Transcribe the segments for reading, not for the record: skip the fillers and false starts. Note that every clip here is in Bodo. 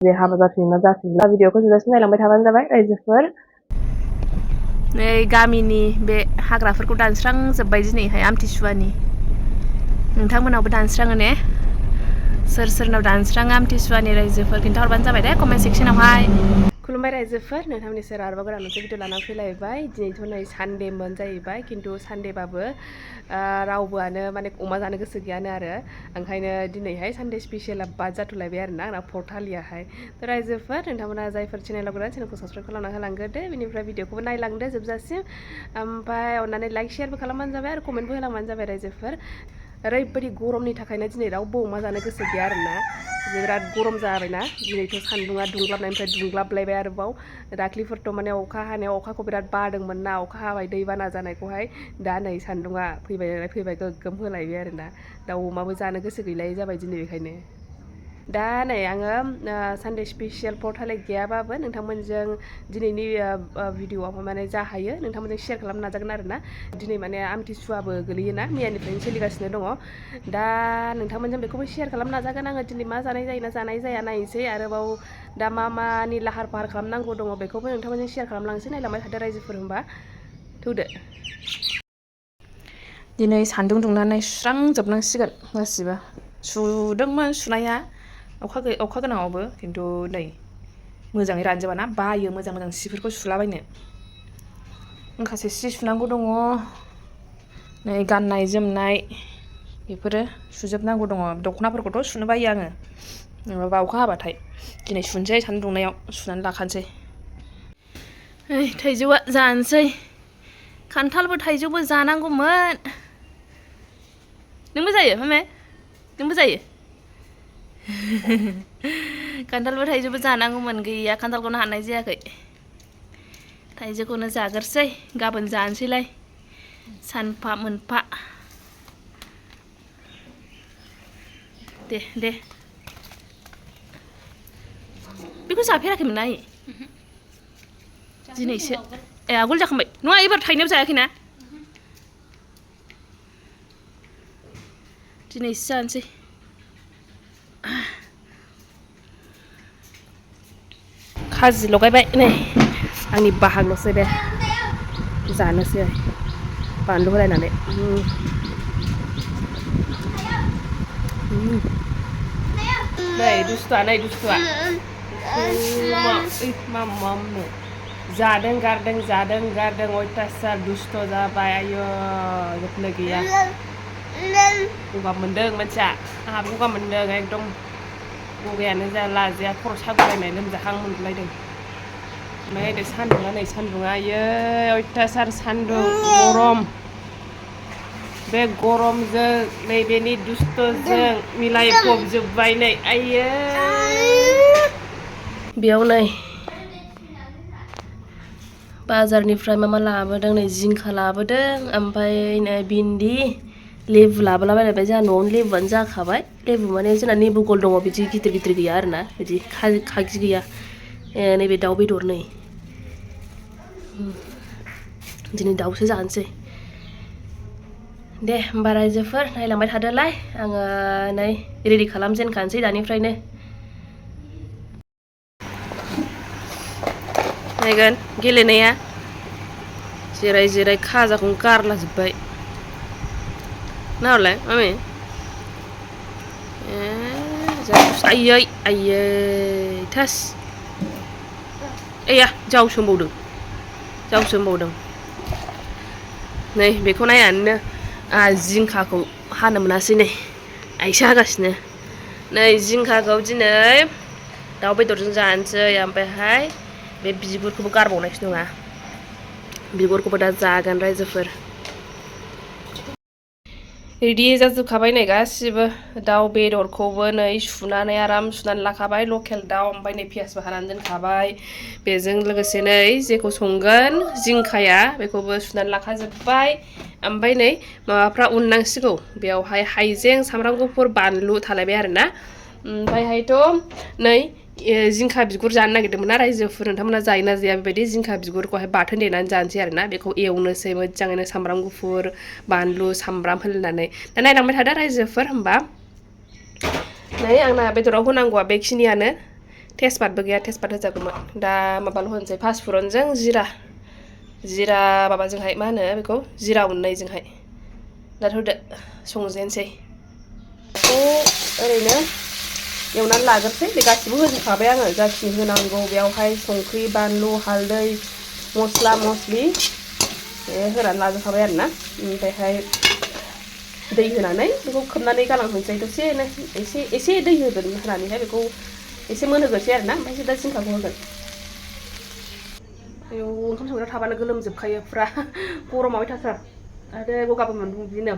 जे हाबा जाफिनना जाफिनला भिडिअखौ जोबजासिम नायलांबाय थाबानो जाबाय रायजोफोर। नै गामिनि बे हाग्राफोरखौ दानस्रांजोब्बाय दिनैहाय आमथिसुवानि। नोंथांमोनावबो दानस्राङो ने? सोर सोरनाव दानस्राङो आमथिसुवानि रायजोफोर खिन्थाहरबानो जाबाय दे कमेन्ट सेक्सनावहाय। खुलुमबाय रायजोफोर, नोंथांमोननि सेराव आरोबाव गोदान मोनसे भिडिअ लाना फैलायबाय। दिनैथ' नै सानडेमोन जाहैबाय, खिन्थु सानडेबाबो रावबोआनो माने अमा जानो गोसो गैयानो आरो। ओंखायनो दिनैहाय सानडे स्पेसियला बाद जाथ'लायबाय आरोना आंना पर्टालियाहाय। थ' रायजोफोर, नोंथांमोना जायफोर चेनेलाव गोदान चेनेलखौ साबस्क्राइब खालामना होलांग्रोदो, बेनिफ्राय भिडिअखौबो नायलांदो जोबजासिम। ओमफ्राय अननानै लाइक शेयारबो खालामबानो जाबाय आरो कमेन्टबो होलांबानो जाबाय रायजोफोर। ओरैबायदि गरमनि थाखायनो दिनै रावबो अमा जानो गोसो गैया आरोना। बिराद गरम जाबायना दिनैथ' सान्दुङा दुंग्लाबनायनिफ्राय दुंग्लाबलायबाय आरोबाव। दाख्लिफोरथ' माने अखा हानायाव अखाखौ बिराद बादोंमोन ना, अखा हाबाय दैबाना जानायखौहाय। दा नै सान्दुङा फैबाय गोग्गोम होलायबाय आरोना। दाउ अमाबो जानो गोसो गैलायै जाबाय दिनै बेखायनो। दा नै आङो सानडे स्पेसियेल पर्टाले गैयाबाबो नोंथांमोनजों दिनैनि भिडिअआव माने जा हायो नोंथांमोनजों शेयार खालामनो नाजागोन आरोना। दिनै माने आमथिसुवाबो गोलैयोना, मैयानिफ्रायनो सोलिगासिनो दङ। दा नोंथांमोनजों बेखौबो शेयार खालामनो नाजागोन आङो। दिनै मा जानाय जायोना जानाय जाया नायनोसै। आरोबाव दा मानि लाहार फाहार खालामनांगौ दङ बेखौबो नोंथांमोनजों शेयार खालामलांसै। नायलांबाय थादो रायजोफोर होमबा। थौदो। दिनै सान्दुं दुंनानै सुस्रांजोबनांसिगोन गासिबो। सुदोंमोन सुनाया अखा गोनाङावबो, खिन्थु नै मोजाङै रानजोबा ना, बायो मोजां मोजां सिफोरखौ सुलाबायनो। माखासे सि सुनांगौ दङ, नै गाननाय जोमनाय बेफोरो सुजोबनांगौ दङ। दख'नाफोरखौथ' सुनो बायो आङो माबा अखा हाबाथाय। दिनै सुनोसै सान्दुं दुंनायाव सुनानै लाखानोसै। थाइजौआ जानोसै, खान्थालबो थाइजौबो जानांगौमोन। नोंबो जायो मामे? नोंबो जायो? खान्थालबो थाइजौबो जानांगौमोन, गैया खान्थालखौनो हाननाय जायाखै। थाइजौखौनो जाग्रोसै, गाबोन जानोसैलाय सानफा मोनफा। दे बेखौ जाफेराखैमोन ना आइ? दिनैसो आगोल जाखांबाय नङा, एबार थाइनायाव जायाखैना? दिनैसो जानोसै। खाजि लगायबाय नै, आंनि बाहागल'सै बे, जानोसै बानलु होलायनानै। नै दुस्थुआ मामनो जादों गारदों अयथासार दुस्थ' जाबाय। आयौ जोबनो गैया। गगा मोनदों मानसिया, आंहा गगा मोनदों एकदम। गगायानो जाला जाया, खर' सागुलायनाय लोमजाहां मोनलायदों। ओमफ्राय नै सान्दुङा आयै अयथासार सान्दुं गरम। बे गरमजों नैबेनि दुस्थ'जों मिलायफबजोब्बाय नै आयै। बेयाव नै बाजारनिफ्राय मा लाबोदों, नै जिंखा लाबोदों, ओमफ्राय नै भिन्दि, लेबु लाबोलाबायबाय। जोंहा न'आवनो लेबुआनो जाखाबाय। लेबु माने जोंना लेबु गल दङ, बिदि गिदिर गिदिर गैया आरोना, बिदि खागि गैया। नैबे दाउ बेदर नै, दिनै दाउसो जानोसै। दे होमबा रायजोफोर नायलांबाय थादोलाय, आङो नै रेडि खालामजेनखानोसै दानिफ्रायनो। नायगोन गेलेनाया जिराय खाजाखौनो गारलाजोब्बाय। नाहरलाय मामि, आयै थास आइया जावसोमबावदों। नै बेखौ नायनानैनो जिंखाखौ हानो मोनासै, नै आइसो हागासिनो। नै जिंखाखौ दिनै दाउ बेदरजों जानोसै, ओमफ्रायहाय बे बिगुरखौबो गारबावनायसो नङा, बिगुरखौबो दा जागोन रायजोफोर। रेडि जाजोबखाबाय नै गासिबो। दाउ बेदरखौबो नै सुनानै आराम सुनानै लाखाबाय, लकेल दाउ। ओमफ्राय नै पियासबो हानानै दोनखाबाय। बेजों लोगोसे नै जेखौ संगोन जिंखाया, बेखौबो सुनानै लाखाजोब्बाय। ओमफ्राय नै माबाफ्रा उननांसिगौ, बेयावहाय हाइजें, सामब्राम गुफुर, बानलु थालायबाय आरोना। ओमफ्रायहायथ' नै जिंखा बिगुर जानो नागिरदोंमोन ना रायजोफोर, नोंथांमोना जायोना जाया बेबायदि जिंखा बिगुरखौहाय बाथोन देनानै जानोसै आरोना। बेखौ एवनोसै मोजाङैनो, सामब्राम गुफुर, बानलु, सामब्राम होलायनानै। दा नायलांबाय थादो रायजोफोर होमबा। नै आंना बेदराव होनांगौआ बेखिनियानो। तेजपातबो गैया तेजपात होजागौमोन दा माबाल' होनोसै फासफुरनजों जिरा माबाजोंहाय मा होनो बेखौ जिरा उननायजोंहाय दा होदो संजेनसै बेखौ ओरैनो एवनानै लाग्रोसै बे गासिबो होजोबखाबाय आङो जाखिनि होनांगौ बेयावहाय संख्रि बानलु हालदै मस्ला मस्लि होनानै लाजोबखाबाय आरोना ओमफ्रायहाय दै होनानै बेखौ खोबनानै गालांहोनोसै दसेनो एसे दै होगोन होनानैहाय बेखौ एसे मोनहोग्रोसै आरोना ओमफ्रायसो दा जिंखाखौ होगोन आयौ ओंखाम संग्रायाव थाबानो गोलोमजोबखायो फुरा गरमा अयथासार आरो गगाबो मोनदों बिदिनो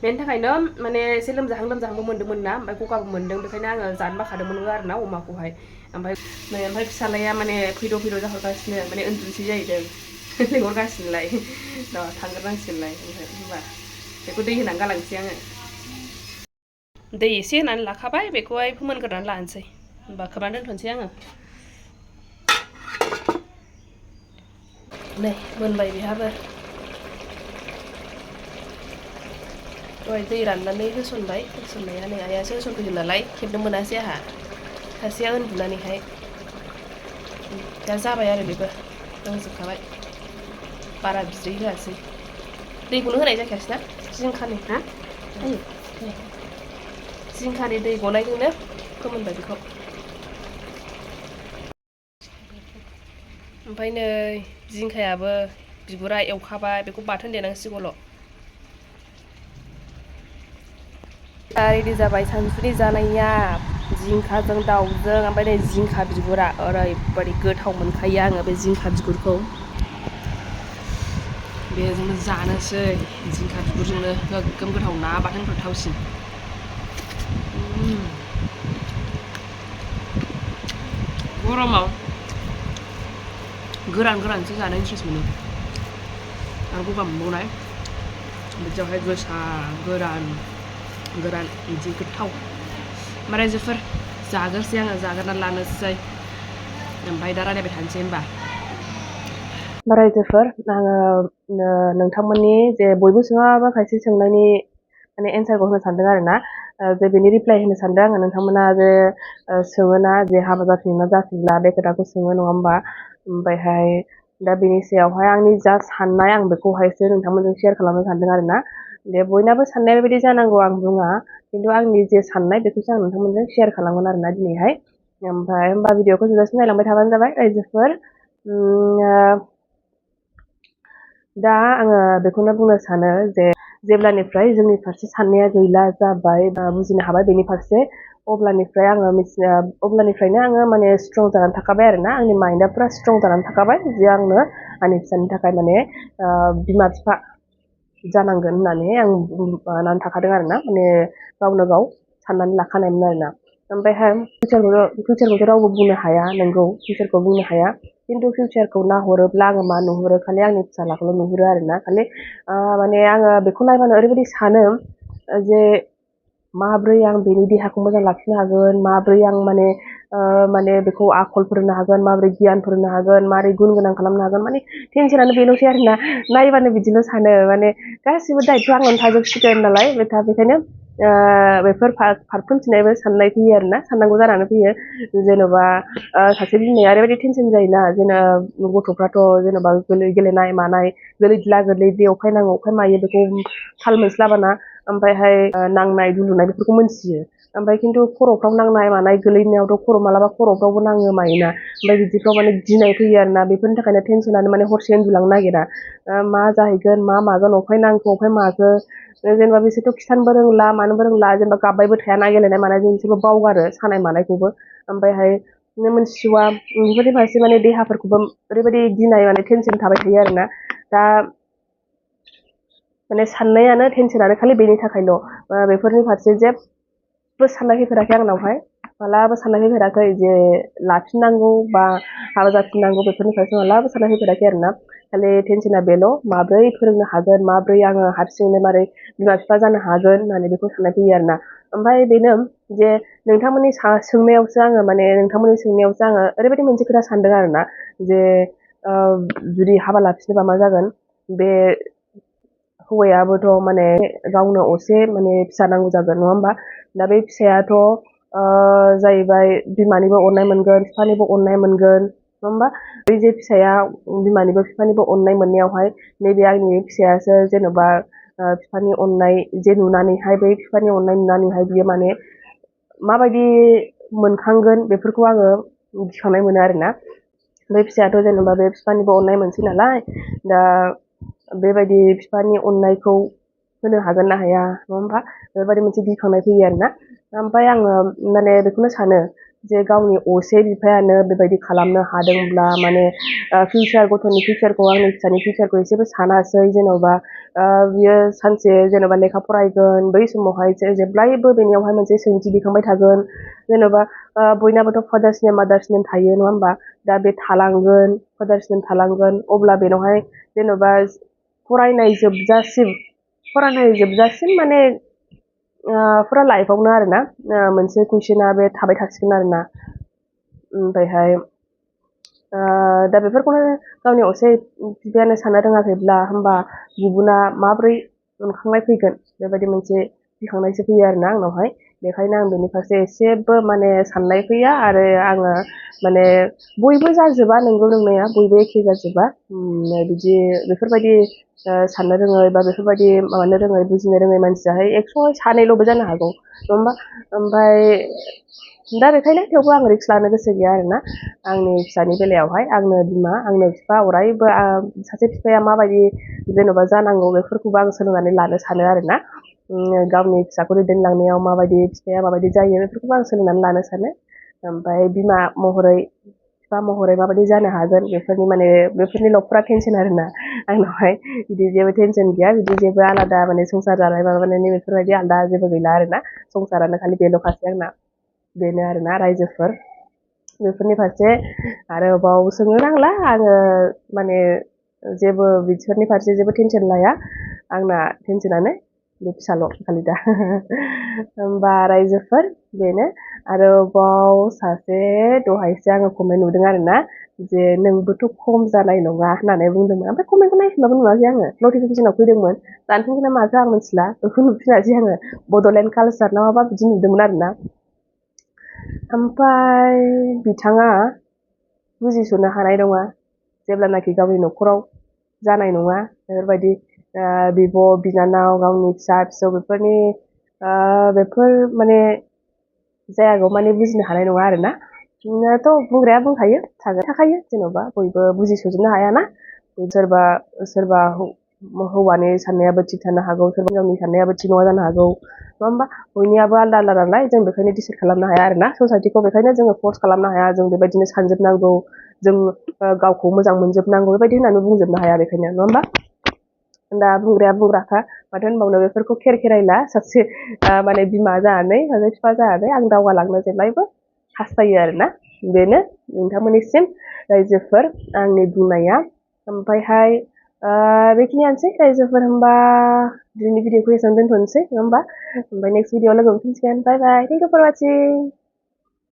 बेनि थाखायनो माने एसे लोमजाहांबो मोन्दोंमोन ना ओमफ्राय गगाबो मोन्दों बेखायनो आङो जानो बाखादोंमोनबो आरोना अमाखौहाय ओमफ्राय फिसालाया माने फैद' जाहरगासिनो माने उन्दुनोसै जाहैदों लिंहरगासिनोलाय थांग्रोनांसिगोनलाय ओमफ्राय होनबा बेखौ दै होनानै गालांसै आङो दै एसे होनानै लाखाबाय बेखौहाय फोमोनग्रोनानै लानोसै होनबा खोबनानै दोनथ'नोसै आङो नै मोनबाय बेहाबो दहाय दै राननानै होसननाया नै आइयासो होसनफैदों नालाय खेबनो मोनासै आंहा सासेया उन्दुनानैहाय दा जाबाय आरो बेबो रोंजोबखाबाय बारा बिदै होआसै दैखौनो होनाय जाखायासै ना जिंखानि ना जिंखानि दै गनायजोंनो फोमोनबाय बेखौ ओमफ्राय नै जिंखायाबो बिगुरा एवखाबाय बेखौ बाथोन देनांसिगौल' रेडि जाबाय सानसुनि जानाया जिंखाजों दाउजों ओमफ्राय नै जिंखा बिगुरा ओरैबायदि गोथाव मोनखायो आङो बे जिंखा बिगुरखौ बेजोंनो जानोसै जिंखा बिगुरजोंनो गोगोम गोथाव ना बाथोनफोर थावसिन गरमाव गोरानसो जानो इन्ट्रेस्ट मोनो आरो गगा मोनबावनाय बिदियावहाय गोसा गोरान बिदि गोथाव रायजोफोर जाग्रोसै आङो जाग्रोनानै लानोसै ओमफ्राय दा रायलायबाय थानोसै होनबा रायजोफोर आङो नोंथांमोननि जे बयबो सोङाबा खायसे सोंनायनि माने एन्सारखौ होनो सानदों आरोना जे बेनि रिप्लाइ होनो सानदों आङो नोंथांमोना जे सोङोना जे हाबा जाफिनोना जाफिनला बे खोथाखौ सोङो नङा होमबा ओमफ्रायहाय दा बेनि सायावहाय आंनि जा साननाय आं बेखौहायसो नोंथांमोनजों शेयार खालामनो सानदों आरोना दे बयनाबो साननाया बेबायदि जानांगौ आं बुङा खिन्थु आंनि जे साननाय बेखौसो आं नोंथांमोनजों शेयार खालामगोन आरोना दिनैहाय ओमफ्राय होमबा भिडिअखौ जोबजासिम नायलांबाय थाबानो जाबाय रायजोफोर दा आङो बेखौनो बुंनो सानो जे जेब्लानिफ्राय जोंनि फारसे साननाया गैला जाबाय बा बुजिनो हाबाय बेनि फारसे अब्लानिफ्रायनो आङो माने स्ट्रं जानानै थाखाबाय आरोना आंनि माइन्डआ पुरा स्ट्रं जानानै थाखाबाय जे आंनो आंनि फिसानि थाखाय माने बिमा बिफा जानांगोन होननानै आं माबानानै थाखादों आरोना माने गावनो गाव साननानै लाखानायमोन आरोना ओमफ्रायहाय फिउचारखौथ' रावबो बुंनो हाया नंगौ फिउचारखौ बुंनो हाया खिन्थु फिउचारखौ नाहरोब्ला आङो मा नुहुरो खालि आंनि फिसालाखौल' नुहुरो आरोना खालि माने आङो बेखौ नायबानो ओरैबायदि सानो जे माब्रै आं बेनि देहाखौ मोजां लाखिनो हागोन माब्रै आं माने बेखौ आखल फोरोंनो हागोन माब्रै गियान फोरोंनो हागोन मारै गुन गोनां खालामनो हागोन माने टेनसनानो बेल'सै आरोना नायबानो बिदिल' सानो माने गासिबो दायित्वआ आंनावनो थाजोबसिगोन नालाय बेखायनो बेफोर फारफ्रोमथिंजायबो साननाय फैयो आरोना साननांगौ जानानै फैयो जेन'बा सासे बिमाया ओरैबायदि टेनसन जायोना गथ'फ्राथ' जेन'बा गेलेनाय मानाय गोलैद्ला गोलैद्लि अफाय नाङो अफाय मायो बेखौ थाल मोनस्लाबाना ओमफ्रायहाय नांनाय दुलुनाय बेफोरखौ मोनथियो ओमफ्राय खिन्थु खर'फ्राव नांनाय मानाय गोलैनायावथ' मालाबा खर'फ्रावबो नाङो मायोना ओमफ्राय बिदिफ्राव माने गिनाय फैयो आरोना बेफोरनि थाखायनो टेनसनानो माने हरसे उन्दुलांनो नागिरा मा जाहैगोन मा मागोन अफाय नांखो अफाय माखो जेनेबा बिसोरथ' खिथानोबो रोंला मानोबो रोंला जेनेबा गाबबायबो थायाना गेलेनाय मानायजों बिसोरबो बावगारो सानाय मानायखौबो ओमफ्रायहाय मोनथिसुवा बेफोरनि फारसे माने देहाफोरखौबो ओरैबायदि गिनाय माने टेनसन थाबाय थायो आरोना दा माने साननायानो टेनसनानो खालि बेनि थाखायल' बेफोरनि फारसे जेबो साननाय फैफेराखै आंनावहाय मालाबा साननाय फैफेराखै जे लाफिननांगौ बा हाबा जाफिननांगौ बेफोरनि फारसे मालाबा साननाय फैफेराखै आरोना खालि टेनसना बेल' माब्रै फोरोंनो हागोन माब्रै आङो हारसिंनो मारै बिमा बिफा जानो हागोन होननानै बेखौ साननाय फैयो आरोना ओमफ्राय बेनो जे नोंथांमोननि सोंनायावसो आङो ओरैबायदि मोनसे खोथा सानदों आरोना जे जुदि हाबा लाफिनोबा मा जागोन बे हौवायाबोथ' माने गावनो असे माने फिसा नांगौ जागोन नङा होमबा दा बे फिसायाथ' जाहैबाय बिमानिबो अननाय मोनगोन बिफानिबो अननाय मोनगोन नङा होमबा बै जे फिसाया बिमानिबो बिफानिबो अननाय मोननायावहाय नैबे आंनि फिसायासो जेन'बा बिफानि अननाय जे नुनानैहाय बै बिफानि अननाय नुनानैहाय बियो माने माबायदि मोनखांगोन बेफोरखौ आङो गिखांनाय मोनो आरोना बे फिसायाथ' जेनेबा बे बिफानिबो अननाय मोनसै नालाय दा बेबायदि बिफानि अननायखौ होनो हागोन ना हाया नङा होमबा बेबायदि मोनसे गिखांनाय फैयो आरोना ओमफ्राय आङो माने बेखौनो सानो जे गावनि असे बिफायानो बेबायदि खालामनो हादोंब्ला माने फिउचार गथ'नि फिउचारखौ आंनि फिसानि फिउचारखौ एसेबो सानासै जेन'बा बियो सानसे जेन'बा लेखा फरायगोन बै समावहाय जेब्लायबो बेनियावहाय मोनसे सोंथि दिखांबाय थागोन जेन'बा बयनाबोथ' फादार्स नेम मादार्स नेम थायो नङा होमबा दा बे थालांगोन फादार्स नेम थालांगोन अब्ला बेनावहाय जेन'बा फरायनाय जोबजासिम माने फुरा लाइफआवनो आरोना मोनसे कुइसना बे थाबाय थासिगोन आरोना ओमफ्रायहाय दा बेफोरखौनो गावनि असे बिफायानो साननो रोङाखैब्ला होमबा गुबुना माबोरै मोनखांनाय फैगोन बेबायदि मोनसे गिखांनायसो फैयो आरोना आंनावहाय बेखायनो आं बेनि फारसे एसेबो माने साननाय फैया आरो आङो माने बयबो जाजोबा नंगौ नंनाया बयबो एखे जाजोबा बिदि बेफोरबायदि साननो रोङै बा बेफोरबायदि माबानो रोङै बुजिनो रोङै मानसियाहाय 100 सानैल'बो जानो हागौ नङा होमबा ओमफ्राय दा बेखायनो थेवबो आं रिक्स लानो गोसो गैया आरोना आंनि फिसानि बेलायावहाय आंनो बिमा आंनो बिफा अरायबो सासे बिफाया माबायदि जेन'बा जानांगौ बेफोरखौबो आं सोलोंनानै लानो सानो आरोना गावनि फिसाखौ दैदेनलांनायाव माबायदि बिफाया माबायदि जायो बेफोरखौबो आं सोलोंनानै लानो सानो ओमफ्राय बिमा महरै बिफा महरै माबायदि जानो हागोन बेफोरनिल' फुरा टेनसन आरोना आंनावहाय बिदि जेबो टेनसन गैया बिदि जेबो आलादा माने संसार जानाय माबानायनि बेफोरबायदि आलादा जेबो गैला आरोना संसारानो खालि बेल'खासै आंना बेनो आरोना रायजोफोर बेफोरनि फारसे आरोबाव सोंनो नांला आङो माने जेबो बिसोरनि फारसे जेबो टेनसन लाया आंना टेनसनानो बे फिसाल' खालि दा होमबा रायजोफोर बेनो आरोबाव सासे दहायसो आङो कमेन्ट नुदों आरोना जे नोंबोथ' खम जानाय नङा होननानै बुंदोंमोन ओमफ्राय कमेन्टखौ नायफिनबाबो नुवाखै आङो नटिफिकेसनाव फैदोंमोन दानफिनगोन ना माखो आं मिथिला बेखौ नुफिनासै आङो बड'लेण्ड कालचार ना माबा बिदि नुदोंमोन आरोना ओमफ्राय बिथाङा बुजिस'नो हानाय नङा जेब्लानाखि गावनि न'खराव जानाय नङा बेफोरबायदि बिब' बिनानाव गावनि फिसा फिसौ बेफोर माने जायागौ माने बुजिनो हानाय नङा आरोना थ' बुंग्राया बुंखायो थाखायो जेन'बा बयबो बुजिस'जोबनो हायाना सोरबा हौवानि साननायाबो थिग थानो हागौ सोरबा हिनजावनि साननायाबो थिग नङा जानो हागौ नङा होमबा बयनियाबो आलदा आलदा नालाय जों बेखायनो डिसाइड खालामनो हाया आरोना ससाइटिखौ बेखायनो जोङो फर्स खालामनो हाया जों बेबायदिनो सानजोबनांगौ जों गावखौ मोजां मोनजोबनांगौ बेबायदि होननानै बुंजोबनो हाया बेखायनो नङा होमबा दा बुंग्राया बुंग्राखा माथो होनबावनो बेफोरखौ खेरायला सासे माने बिमा जानानै सासे बिफा जानानै आं दावगालांनो जेब्लायबो हास्थायो आरोना बेनो नोंथांमोननिसिम रायजोफोर आंनि बुंनाया ओमफ्रायहाय बेखिनियानोसै रायजोफोर होमबा दिनैनि भिडिअखौ एसेबां दोनथ'नोसै नङा होमबा ओमफ्राय नेक्स्ट भिडिअ लोगो मोनफिनसिगोन बाय बाय थेंक इउ फर वाचिं